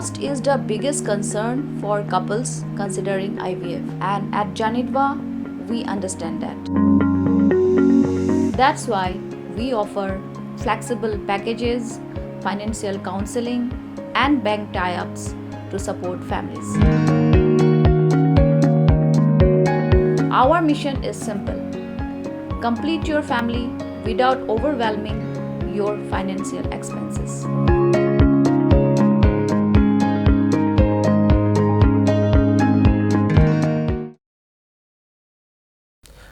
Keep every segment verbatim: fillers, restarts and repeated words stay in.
Cost is the biggest concern for couples considering I V F, and at Janidva, we understand that. That's why we offer flexible packages, financial counseling, and bank tie ups to support families. Our mission is simple: complete your family without overwhelming your financial expenses.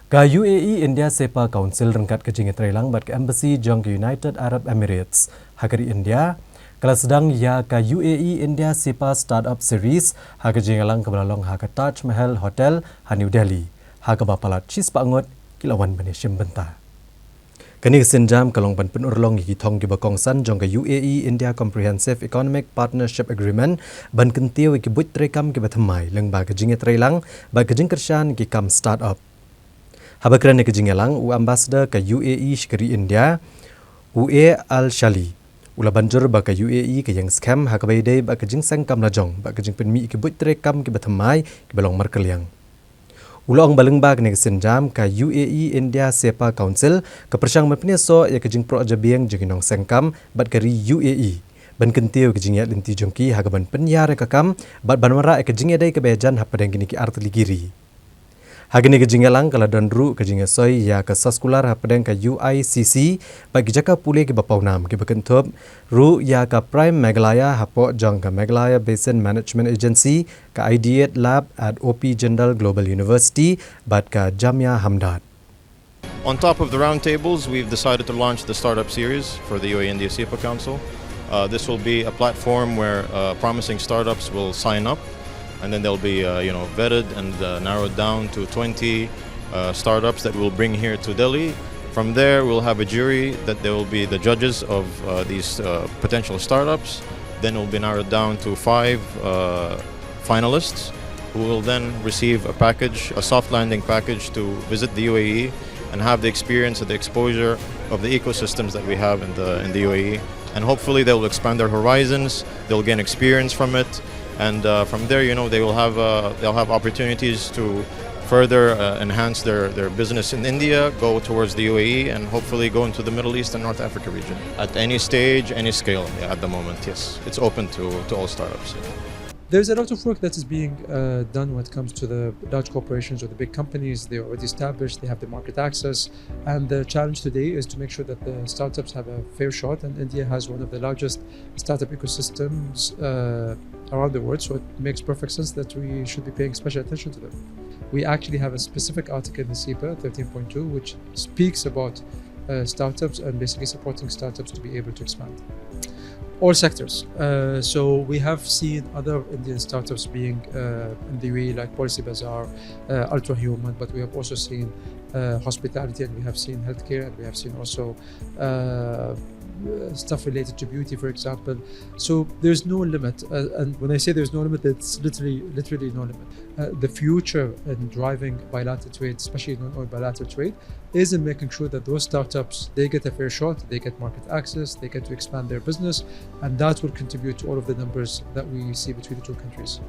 Ka U A E India SEPA Council ryngkat ka jingïatreilang bad ka Embassy jong ka United Arab Emirates ha ka ri India ka la sdang ïa ka U A E India SEPA Startup Series ha ka jingïalang kaba la long ha ka Taj Mahal Hotel ha New Delhi, ha kaba palat shispah ngut ki la wan ban ïashim bynta. Kane ka sienjam ka long ban pynurlong ïa ki thong kiba kongsan jong ka U A E India Comprehensive Economic Partnership Agreement ban kyntiew ïa ki buit treikam kiba thymmai lyngba ka jingïatreilang bad ka jingkyrshan ïa ki kam startup. Haba kren ha ka jingïalang, u Ambassador ka U A E sha ka ri India, u A Al Shali, u la ban jur ba ka U A E ka ïeng skhem ha kaba ïadei bad ka jingseng kam lajong bad ka jingpynmih ïa ki buit treikam kiba thymmai kiba long markylliang. U la ong ba lyngba kane ka sienjam, ka U A E India SEPA Council ka pyrshang ban pynïasoh ïa ka jingpyrshah jabieng jong ki nongseng kam bad ka ri U A E ban kyntiew ïa ka jingïaid lynti jong ki ha kaban pynïar ïa ka kam bad ban wanrah ïa ka jingïadei kaba ïajan hapdeng kine ki artylli ki ri. Ha kane ka jingïalang ka la don ruh ka jingïasoi ïa ka soskular hapdeng ka U I C C bad ki jaka pule kiba pawnam kiba kynthup ruh ïa ka PRIME Meghalaya hapoh jong ka Meghalaya Basin Management Agency, ka Ideate Lab at O P Jindal Global University bad ka Jamia Hamdard. On top of the roundtables, we've decided to launch the Startup Series for the U A E India SEPA Council. Uh, this will be a platform where uh, promising startups will sign up, and then they'll be, uh, you know, vetted and uh, narrowed down to twenty uh, startups that we'll bring here to Delhi. From there, we'll have a jury that they will be the judges of uh, these uh, potential startups. Then it will be narrowed down to five uh, finalists who will then receive a package, a soft landing package, to visit the U A E and have the experience of the exposure of the ecosystems that we have in the in the U A E. And hopefully, they will expand their horizons. They'll gain experience from it, and uh, from there, you know, they will have uh, they'll have opportunities to further uh, enhance their, their business in India, go towards the U A E, and hopefully go into the Middle East and North Africa region. At any stage, any scale, yeah, at the moment, yes. It's open to, to all startups. Yeah. There's a lot of work that is being uh, done when it comes to the large corporations or the big companies. They're already established, they have the market access. And the challenge today is to make sure that the startups have a fair shot. And India has one of the largest startup ecosystems uh, around the world. So it makes perfect sense that we should be paying special attention to them. We actually have a specific article in the SEPA thirteen point two, which speaks about uh, startups and basically supporting startups to be able to expand. All sectors. Uh, so we have seen other Indian startups being uh, in the U A E, like Policy Bazaar, uh, Ultra Human, but we have also seen uh, hospitality, and we have seen healthcare, and we have seen also uh, stuff related to beauty, for example. So there's no limit, uh, and when I say there's no limit, it's literally, literally no limit. Uh, the future in driving bilateral trade, especially non-oil bilateral trade, is in making sure that those startups, they get a fair shot, they get market access, they get to expand their business, and that will contribute to all of the numbers that we see between the two countries.